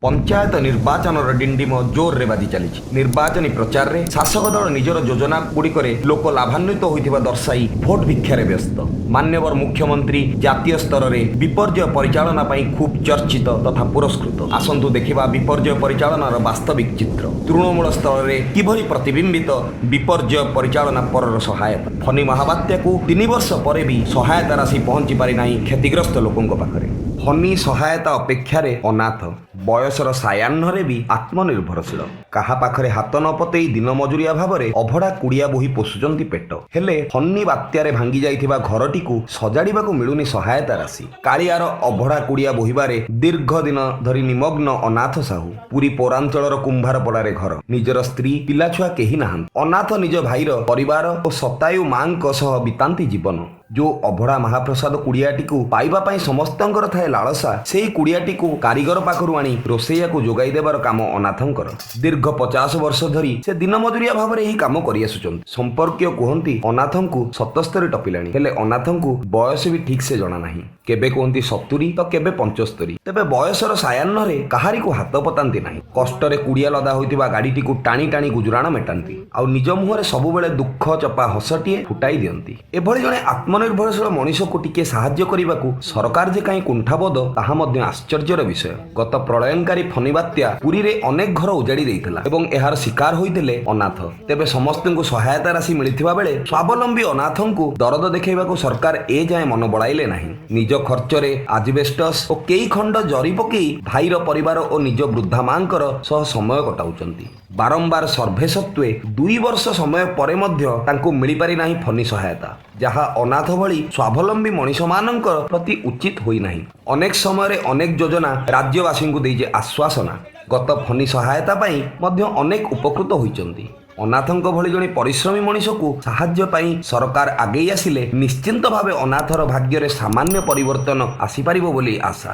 ପଞ୍ଚାୟତ ନିର୍ବାଚନର ଡିଣ୍ଡିମ ଜୋରରେ ବାଜି ଚାଲିଛି। ନିର୍ବାଚନୀ ପ୍ରଚାରରେ ଶାସକ ଦଳ ନିଜର ଯୋଜନା ଗୁଡ଼ିକରେ ଲୋକ ଲାଭାନ୍ୱିତ ହୋଇଥିବା ଦର୍ଶାଇ ଭୋଟ ଭିକ୍ଷାରେ ବ୍ୟସ୍ତ। ମାନ୍ୟବର ମୁଖ୍ୟମନ୍ତ୍ରୀ ଜାତୀୟ ସ୍ତରରେ ବିପର୍ଯ୍ୟୟ ପରିଚାଳନା ପାଇଁ ଖୁବ୍ ଚର୍ଚ୍ଚିତ ତଥା ପୁରସ୍କୃତ। ଆସନ୍ତୁ ଦେଖିବା ବିପର୍ଯ୍ୟୟ ପରିଚାଳନାର ବାସ୍ତବିକ ଚିତ୍ର। ତୃଣମୂଳ ସ୍ତରରେ କିଭଳି ପ୍ରତିବିମ୍ବିତ ବିପର୍ଯ୍ୟୟ ପରିଚାଳନା ପରର ସହାୟତା। ଫନି ମହାବାତ୍ୟାକୁ 3 ବର୍ଷ ପରେ ବି ସହାୟତା ରାଶି ପହଞ୍ଚି ପାରିନାହିଁ କ୍ଷତିଗ୍ରସ୍ତ ଲୋକଙ୍କ ପାଖରେ। ଫନି ସହାୟତା ଅପେକ୍ଷାରେ ଅନାଥ। ବୟସର ସାୟାହ୍ନରେ ବି ଆତ୍ମନିର୍ଭରଶୀଳ। କାହା ପାଖରେ ହାତ ନ ପତେଇ ଦିନ ମଜୁରିଆ ଭାବରେ ଅଭଡ଼ା କୁଡ଼ିଆ ବୋହି ପୋଷୁଛନ୍ତି ପେଟ। ହେଲେ ଫନି ବାତ୍ୟାରେ ଭାଙ୍ଗି ଯାଇଥିବା ଘରଟିକୁ ସଜାଡ଼ିବାକୁ ମିଳୁନି ସହାୟତା ରାଶି। କାଳିଆର ଅଭଡ଼ା କୁଡ଼ିଆ ବୋହିବାରେ ଦୀର୍ଘ ଦିନ ଧରି ନିମଗ୍ନ ଅନାଥ ସାହୁ। ପୁରୀ ପୌରାଞ୍ଚଳର କୁମ୍ଭାରପଡ଼ାରେ ଘର। ନିଜର ସ୍ତ୍ରୀ, ପିଲାଛୁଆ କେହି ନାହାନ୍ତି। ଅନାଥ ନିଜ ଭାଇର ପରିବାର ଓ ଶତାୟୁ ମାଙ୍କ ସହ ବିତାନ୍ତି ଜୀବନ। ଯୋଉ ଅଭଡ଼ା ମହାପ୍ରସାଦ କୁଡ଼ିଆଟିକୁ ପାଇବା ପାଇଁ ସମସ୍ତଙ୍କର ଥାଏ ଲାଳସା, ସେଇ କୁଡ଼ିଆଟିକୁ କାରିଗର ପାଖରୁ ଆଣି ରୋଷେଇଆକୁ ଯୋଗାଇ ଦେବାର କାମ ଅନାଥଙ୍କର। ଦୀର୍ଘ 50 ବର୍ଷ ଧରି ସେ ଦିନ ମଜୁରିଆ ଭାବରେ ଏହି କାମ କରିଆସୁଛନ୍ତି। ସମ୍ପର୍କୀୟ କୁହନ୍ତି, ଅନାଥଙ୍କୁ 77 ଟପିଲାଣି। ହେଲେ ଅନାଥଙ୍କୁ ବୟସ ବି ଠିକ୍ ସେ ଜଣା ନାହିଁ। କେବେ କୁହନ୍ତି 70 ତ କେବେ 75। ତେବେ ବୟସର ସାୟାହ୍ନରେ କାହାରିକୁ ହାତ ପତାନ୍ତି ନାହିଁ। କଷ୍ଟରେ କୁଡ଼ିଆ ଲଦା ହୋଇଥିବା ଗାଡ଼ିଟିକୁ ଟାଣି ଟାଣି ଗୁଜୁରାଣ ମେଟାନ୍ତି ଆଉ ନିଜ ମୁହଁରେ ସବୁବେଳେ ଦୁଃଖ ଚପା ହସଟିଏ ଫୁଟାଇ ଦିଅନ୍ତି। ଏଭଳି ଜଣେ ଆତ୍ମନିର୍ଭରଶୀଳ ମଣିଷକୁ ଟିକିଏ ସାହାଯ୍ୟ କରିବାକୁ ସରକାର ଯେ କାହିଁ କୁଣ୍ଠାବୋଧ, ତାହା ମଧ୍ୟ ଆଶ୍ଚର୍ଯ୍ୟର ବିଷୟ। ଗତ ପ୍ରଳୟଙ୍କାରୀ ଫନି ବାତ୍ୟା ପୁରୀରେ ଅନେକ ଘର ଉଜାଡ଼ି ଦେଇଥିଲା ଏବଂ ଏହାର ଶିକାର ହୋଇଥିଲେ ଅନାଥ। ତେବେ ସମସ୍ତଙ୍କୁ ସହାୟତା ରାଶି ମିଳିଥିବା ବେଳେ ସ୍ୱାବଲମ୍ବୀ ଅନାଥଙ୍କୁ ଦରଦ ଦେଖାଇବାକୁ ସରକାର ଏ ଯାଏଁ ମନ ବଳାଇଲେ ନାହିଁ। ନିଜ ଖର୍ଚ୍ଚରେ ଆଜବେଷ୍ଟସ୍ ଓ କେଇ ଖଣ୍ଡ ଜରି ପକେଇ ଭାଇର ପରିବାର ଓ ନିଜ ବୃଦ୍ଧା ମାଙ୍କର ସହ ସମୟ କଟାଉଛନ୍ତି। ବାରମ୍ବାର ସର୍ଭେ ସତ୍ତ୍ୱେ 2 ବର୍ଷ ସମୟ ପରେ ମଧ୍ୟ ତାଙ୍କୁ ମିଳିପାରି ନାହିଁ ଫନି ସହାୟତା, ଯାହା ଅନାଥ ଭଳି ସ୍ୱାବଲମ୍ବୀ ମଣିଷମାନଙ୍କ ପ୍ରତି ଉଚିତ ହୋଇନାହିଁ। ଅନେକ ସମୟରେ ଅନେକ ଯୋଜନା ରାଜ୍ୟବାସୀଙ୍କୁ ଦେଇଛି ଆଶ୍ୱାସନା। ଗତ ଫନି ସହାୟତା ପାଇଁ ମଧ୍ୟ ଅନେକ ଉପକୃତ ହୋଇଛନ୍ତି। ଅନାଥଙ୍କ ଭଳି ଜଣେ ପରିଶ୍ରମୀ ମଣିଷକୁ ସାହାଯ୍ୟ ପାଇଁ ସରକାର ଆଗେଇ ଆସିଲେ ନିଶ୍ଚିନ୍ତ ଭାବେ ଅନାଥର ଭାଗ୍ୟରେ ସାମାନ୍ୟ ପରିବର୍ତ୍ତନ ଆସିପାରିବ ବୋଲି ଆଶା।